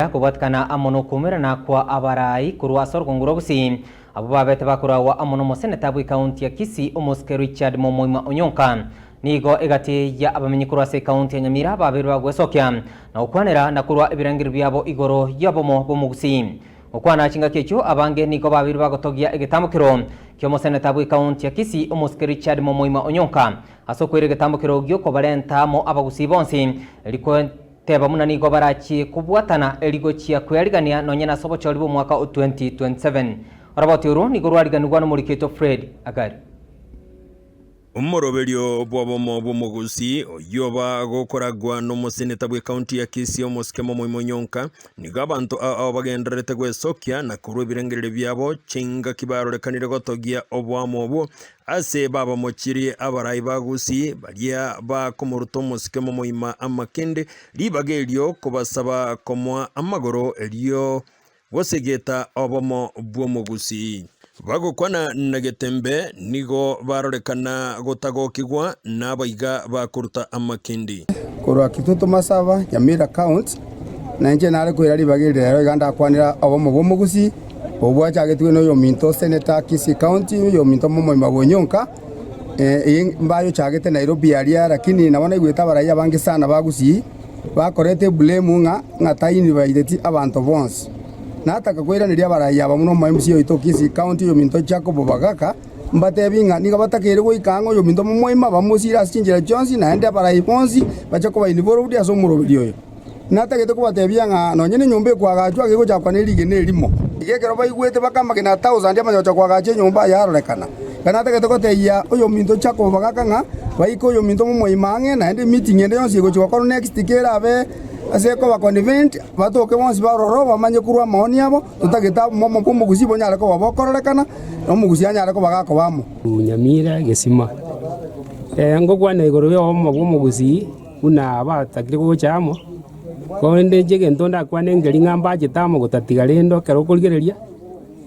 kobwatikana amo nokoumerana kwa abarai korwa ase orogongo rwa Gusii abwo babete bakoragwa amo nomoseneta bw'ekaunti ya Kisii omosike Richard Momoima Onyonka. Nigo egati ya abamenyi korwa ase ekaunti ya Nyamira babeire bagwesokia na gokwanera na korwa ebirengererio biabo igoro y'obomo bw'omogusii. Gokwana chingaki echio abange nigo babeire bagotogia egetambokero ki'omoseneta bw'ekaunti ya Kisii omosike Richard Momoima Onyonka ase okoira egetambokero gi'okobarenta amo abagusii bonsi erio Teba buna nigo barachie kobwatana erio gochia kwearigania nonye nase obochori bw'omwaka o 2027. Oroboti orwo nigo rwariganigwa nomoriki oito Fred Agari. Omoroberio bw'obomo bw'omogusii oyio oba gokoragwa nomoseneta bw'ecounty ya Kisii omosike Momoima Onyonka, nigo abanto ao bagendererete gwesokia na korwa ebirengererio biabo chingaki barorekanire gotogia oboamo obwo Ase babamochirie abarai ba Gusii, baria bakomoruta omosike momoima amakende, ribaga erio kobasaba komoa amagoro erio gosegeta obomo bw'omogusii. Bagokwana na Getembe nigo barorekana gotagokigwa nabaiga bakoruta amakende. Korwa Kitutu Masaba, Nyamira County, na inche nare koira ribaga eri rero iga ndakwanera obomo bw'omogusii, obwo bwachagetigwe na oyominto Senator Kisii County, oyominto momoima bw'Onyonka, eye mbaye ochagete Nairobi aria lakini nabo naigwete abarai abange sana ba Gusii bakorete eblame ng'a ng'a tainvaiteti abanto bonsi. Nataka koiraneria abarai aba buna omo MCA oito Kisii County oyominto Jacob Bagaka, Mbatebi ng'a nigo batakeire goika ang'e oyominto momoima, bamosiire ase chinchera chionsi, naende abarai bonsi bache koba involved ase omoroberi oyo. Natagete kobatebia ng'a nonye nenyomba ekoagachwa gegochakwa ne rigena erimo. Iga ekero baigwete bakamagena a thousand amanya gocha koagacha enyomba yarorekana. Iga natagete gotebia oyominto Jacob bagaka ng'a baike oyominto momoima ang'e naende emeeting ende yonsi egochi gokorwa next kerabe ase ekoba convened batoke bonsi baroro bamanye korwa amaoni abo. Totagete obomo bw'omogusii bonyare koba bokororekana, na omogusii anyare koba gakoba amo. Nyamira gesima. Ngokwana igoro y'obomo bw'omogusii buna abatakire gocha amo, korende inche egento ndakwane nkeri ng'a mbachete amo gotatiga rende ekero okorigereria,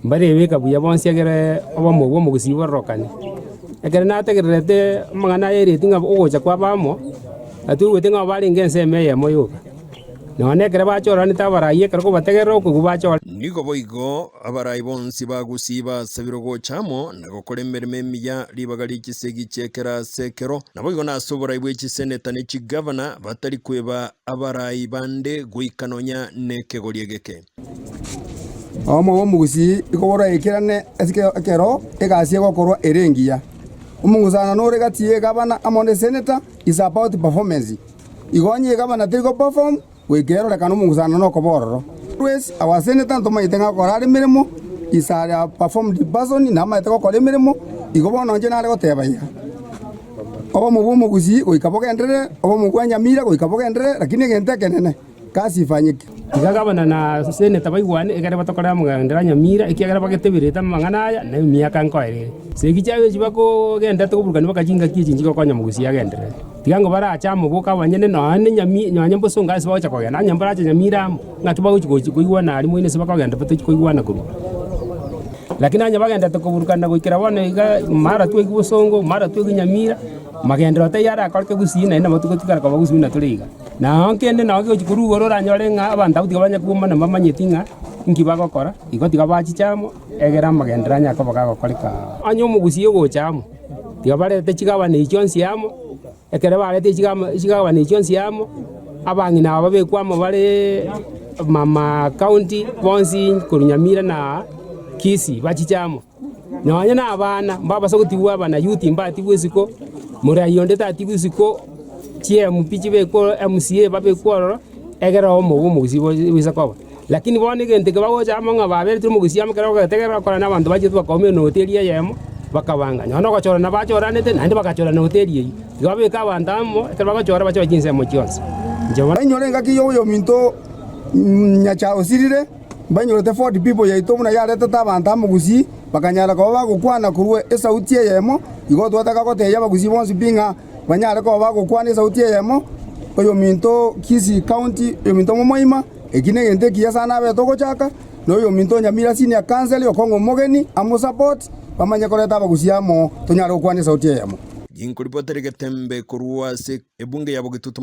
mbarebeka buya bonsi egere obomo bw'omogusii bororokane. Ekero nategererete amang'ana aya ereti ng'a ogocha kwabo amo, natigwete ng'a barenge ensemo eyemo yoka. Nonya nekero bachoranete abarai ekero kobategerera okogwa bachore. Nigo boigo abarai bonsi ba Gusii basabirwe gocha amo na gokora emeremo emiya ribaga rie chisegi chi'ekero ase ekero, naboigo nase oborai bwe chiseneta ne chigavana batari kweba abarai bande goika nonya nekegori egeke. Obomo bw'omogusii igo boraikerane ase ekero egasi egokorwa ere engiya. Omong'usano nore gati y'egavana amo neseneta is about performance. Igo onye egavana teri goperform, goika erorekane omong'usano nokoba ororo. Always our senator ntomanyete ng'a okora are emeremo, is a performed person, namanyete gokora emeremo, igo bono inche nare goteba iga, obomo bwa omogusii goika bogenderere, obomo bwa Nyamira goika bogenderere, lakini egento ekenene, gasi ifanyike. Tiga gavana na seneta baigwane, ekere batokorere amagenderero a Nyamira, ekiagera bageteberete amang'ana aya, na emiaka nkoera ere. Segi chiabo echi bakogenderete koburukania mpaka chingaki echi nchigokonya omogusii agenderere. Tiga ng'o barache amo boka abanyene nonya ne Nyami nonya mbosongo ase bagocha kogenda, onye mborache Nyamira amo, ng'aki bagochi gochi koigwana aria moino ase bakogenda batochi koigwana korwa. Lakini onye bagenderete koburukana goikera bono iga mara twaigwa bosongo, mara twaigwa Nyamira, magenderero taiyo arakoreke gusii naende nabo togotigara koba gusii buna tore iga. Nao kende nao kegochi korwa igoro oranyore ng'a abanto abwo tiga banya komana mbamanyeti ng'a inki bagokora, igo tiga bachiche amo, egere amagenderero anyare koba gagokoreka. Onye omogusii ogocha amo, tiga barete chigavana echio chionsi amo, ekero baretire chigama chigavana echio chionsi amo, abang'ina aba babekwe amo bareee mama county bonsi korwa Nyamira na Kisii bachiche amo. Nonya na abana mbabasa gotigwa abana youth mbatigwe isiko, morai onde tatigwa isiko, chi MP chibekwe MCA babekwe ororo, egere obomo bwa omogusii boise koba. Lakini bono egento eke bagocha amo ng'a baberetire omogusii amo ekero bagotegerera bakorora na abanto bachete bakauma enoti eria eyemo, bakabanga. Nonya na ogochorana bachoranete naende bagachorana hoteli eyio. Igo babeke abanto amo, ekero bagochora bachore chinsemo chionsi. Inche bono. Bainyore engaki y'oyominto Nyachae osirire. Mbainyorete Ford people yaito buna yaretete abanto amo gusii bakanyara koba bagokwana korwa esauti eyemo, igo twataka gotebia abagusii bonsi pi ng'a banyare koba bagokwana esauti eyemo, oyominto Kisii county, oyominto Momoima, eki negento ekiya sana abete ogochaka, na oyominto Nyamira senior council okong'a omogeni amo support, bamanye koreta abagusii amo tonyare gokwana esauti eyemo. Ginkoripotera egetembe korwa ase ebunge ya Bogitutu.